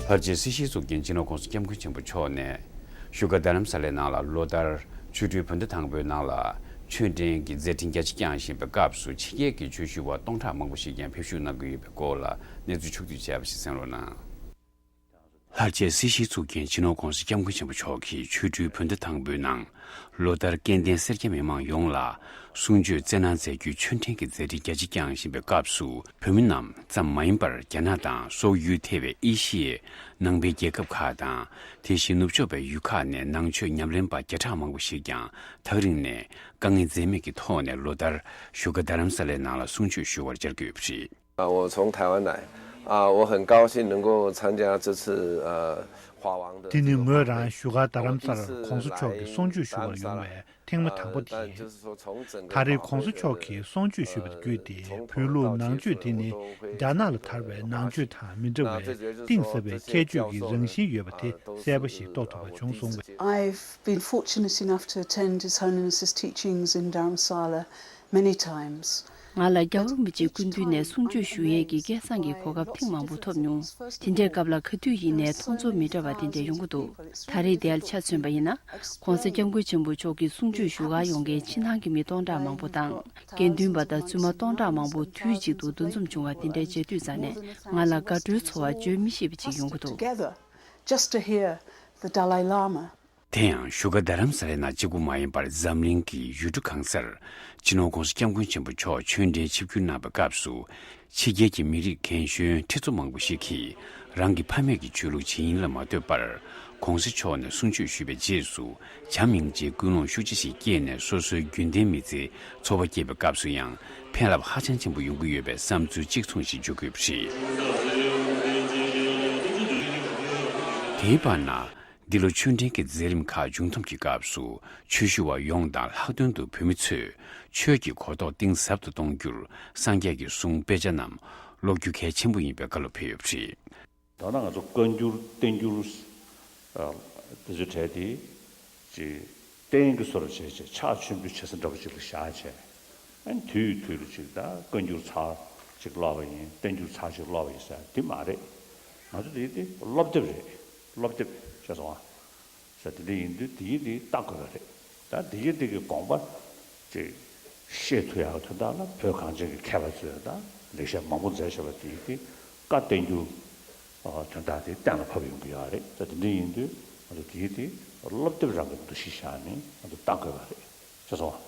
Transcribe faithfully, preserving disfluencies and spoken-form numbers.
ལྷར་བཅས་སྲིད་ཞིའི་གཙུག་རྒྱན་སྤྱི་ནོར་༸གོང་ས་༸སྐྱབས་མགོན་ཆེན་པོ་མཆོག་ནས་བཞུགས་སྒར་རྡ་རམ་ས་ལའི་ནང་ལ་ལོ་ལྟར་ཆོ་འཕྲུལ་བོད་ཟླ་དང་པོའི་ནང་ལ་ཆོས་འབྲེལ་གྱི་མཛད་འཕྲིན་རྒྱ་ཆེ་བསྐྱངས་བཞིན་པའི་སྐབས་སུ་ཕྱི་རྒྱལ་གྱི་ཆོས་ཞུ་བ་སྟོང་ཕྲག་མང་པོ་ཞིག་ཀྱང་ཕེབས་ཞུགས་གནང་གི་ཡོད་པའི་སྐོར་ལ་གནས་ཚུལ་ཕྱོགས་བསྡུས་བྱས་པ་ཞིག་གསན་རོགས་གནང་། ལྷར་བཅས་སྲིད་ཞིའི་གཙུག་རྒྱན་སྤྱི་ནོར་༸གོང་ས་༸སྐྱབས་མགོན་ཆེན་པོ་མཆོག་གིས་ཆོ་འཕྲུལ་བོད་ཟླ་དང་པོའི་ནང་ལོ་ལྟར་སྐལ་ལྡན་སེར་སྐྱ་མི་མང་ཡོངས་ལ་གསུང་ཆོས་སྩལ་གནང་མཛད་རྒྱུའི་ཆོས་འབྲེལ་གྱི་མཛད་འཕྲིན་རྒྱ་ཆེ་བསྐྱངས་བཞིན་པའི་སྐབས་སུ། བོད་མི་རྣམས་ཙམ་མ་ཡིན་པར་རྒྱ་ནག་དང་སོག་ཡུལ་ཐེ་བའི་ཨེ་ཤི་ཡའི་ནང་པའི་རྒྱལ་ཁབ་ཁག་དང་། དེ་བཞིན་ནུབ་ཕྱོགས་པའི་ཡུལ་ཁག་ནས་ནང་ཆོས་ཉམས་ལེན་པ་བརྒྱ་ཕྲག་མང་པོ་ཞིག་ཀྱང་ཐག་རིང་ནས་དཀའ་ངལ་འཛེམས་མེད་ཀྱི་ཐོག་ནས་ལོ་ལྟར་བཞུགས་སྒར་རྡ་རམ་ས་ལའི་ནང་ལ་གསུང་ཆོས་ཞུ་བར་བཅར་གྱི་ཡོད་པ་རེད། 啊，我从台湾来，啊，我很高兴能够参加这次呃华王的 དེ་ནི་ངོས་རང་བཞུགས་སྒར་རྡ་རམ་ས་ལར་༸གོང་ས་མཆོག་གི་གསུང་ཆོས་ཞུ་བར་ཡོང་བའི་ཐེངས་མ་དང་པོ་དེ་ཡིན། ད་རེས་༸གོང་ས་མཆོག་གིས་གསུང་ཆོས་ཞུ་བར་བརྒྱུད་དེ་བོད་ལུགས་ནང་ཆོས་དེ་ནི་རྒྱ་ནག་ལ་དར་བའི་ནང་ཆོས་དང་མི་འདྲ་བའི་གཏིང་ཟབ་པའི་ཁྱད་ཆོས་ཀྱི་རང་བཞིན་ཡོད་པ་དེ་གསལ་པོ་ཞིག་རྟོགས་ཐུབ་པ་བྱུང་སོང་བས། I've been fortunate enough to attend His Holiness's teachings in Dharamsala many times. ང་ལ་༸རྒྱལ་བ་རིན་པོ་ཆེའི་སྐུ་མདུན་ནས་གསུང་ཆོས་ཞུ་ཡས་ཀྱི་སྐལ་བཟང་གི་གོ་སྐབས་ཐེངས་མང་པོ་ཐོབ་མྱོང་། དེ་འདྲའི་སྐབས་ལ་ག་དུས་ཡིན་ནའི་མཐོང་ཚོར་མི་འདྲ་བ་དེ་འདྲ་ཡོང་གི་འདུག་ད་རེས་དེ་ལ་ཆ་མཚོན་པ་ཡིན་ན། ༸གོང་ས་༸སྐྱབས་མགོན་ཆེན་པོ་མཆོག་གི་གསུང་ཆོས་ཞུ་གར་ཡོང་མཁན་ཕྱི་ནང་གི་མི་སྟོང་ཕྲག་མང་པོ་དང་། དགེ་འདུན་པ་དང་བཙུན་མ་སྟོང་ཕྲག་མང་པོ་དུས་གཅིག་ཏུ་འདུ་འཛོམས་བྱུང་བ་དེ་འདྲ་མཇལ་དུས་ཙམ་ནས་ང་ལ་དགའ་སྤྲོའི་ཚོར་བ་བརྗོད་མི་ཤེས་པ་ཅིག་ཡོང་གི་འདུག Together, just to hear the Dalai Lama. དེ་ཡང་བཞུགས་སྒར་རྡ་རམ་ས་ལའི་ནང་གཅིག་པུ་མ་ཡིན་པར་འཛམ་གླིང་གི་ཡུལ་གྲུ་གང་སར་སྤྱི་ནོར་༸གོང་ས་༸སྐྱབས་མགོན་ཆེན་པོ་མཆོག་ཆོས་འབྲེལ་ཆིབས་བསྒྱུར་གནང་བའི་སྐབས་སུ། ཕྱི་རྒྱལ་གྱི་མི་རིགས་རྒན་གཞོན་ཁྲི་ཚོ་མང་པོ་ཞིག་གིས་རང་གི་ཕ་མེས་ཀྱི་ཆོས་ལུགས་ཇི་ཡིན་ལ་མ་ལྟོས་པར་༸གོང་ས་མཆོག་ནས་གསུང་ཆོས་ཞུས་པའི་རྗེས་སུ་བྱམས་སྙིང་རྗེའི་ཀུན་སློང་ཤུགས་ཆེ་ཞིག་སྐྱེས་ནས་སོ་སོའི་རྒྱུན་ལྡན་མི་ཚེའི་འཚོ་བ་སྐྱེལ་བའི་སྐབས་སུ་ཡང་ཕན་རླབས་ཧ་ཅང་ཆེན་པོ་ཡོང་གི་ཡོད་པའི་བསམ་ཚུལ་གཅིག་མཚུངས་ཤིག་འཇོག་གི་ཡོད་པ་རེད། དེའི་བར་ན། འདི་ལོ་ཆོས་འབྲེལ་གྱི་མཛད་རིམ་ཁག་མཇུག་བསྡོམས་ཀྱི་སྐབས་སུ་ཆོས་ཞུ་བ་ཡོངས་དང་ལྷག་དོན་དུ་བོད་མི་ཚོས་ཆོས་ཀྱི་གོ་རྟོགས་གཏིང་ཟབ་ཏུ་གཏོང་རྒྱུར་སངས་རྒྱས་ཀྱི་གསུང་དཔེ་ཆ་རྣམས་ཀློག་རྒྱུ་གལ་ཆེན་པོ་ཡིན་པའི་བཀའ་སློབ་ཕེབས་ཡོད་པ་རེད། ད་ནང་ང་ཚོ་བཀའ་འགྱུར་བསྟན་འགྱུར་ཨ་དེ་ཚོའི་གྲས་དེ་ཅིག་བསྟན་གྱི་བཟོ་འདྲ་བྱས་བྱས་ཕྱག་མཆོད་འབུལ་བྱེད་ས་འདྲ་པོ་ཅིག་ལ་བཞག་བྱས། ཨ་ནི་དུས་དུས་ལ་ཅིག་ད་བཀའ་འགྱུར་ཚར་ཅིག་ཀློག་པ་ཡིན། བསྟན་འགྱུར་ཚར་ཅིག་ཀློག་པ་ཡིན་ཟེར་དེ་མ་རེད། ང་ཚོ་དེ་དེ་སློབ་དེབ་རེད། སློབ་དེབ་ཤེས་སོང་ཨ། ཟེར་དེ་འདྲ་ཡིན་དུས་དེ་ཡིན་དེ་ལྟ་དགོས་པ་རེད། ད་དེ་ཡིན་དེ་གི་དགོངས་པ་ཅིག་ཤེས་ཐུབ་ཡག་དོན་དག་ལ་བོད་གངས་ཅན་གྱི་མཁས་པ་ཚོས་ད་ལེགས་བཤད་མང་པོ་མཛད་བཞག་པ་དེ་ཡིན་དེ་བཀའ་བསྟན་འགྱུར་དོན་དག་དེ་གཏན་ལ་ཕབ་ཡོང་གི་ཡོད་རེད། ད་དེ་འདྲ་ཡིན་དུས་ང་ཚོ་དེ་ཡིན་དེ་སློབ་དེབ་རང་གི་འདུ་ཤེས་བཞག་ནས་ང་ཚོ་ལྟ་དགོས་པ་རེད། ཤེས་སོང་ཨ།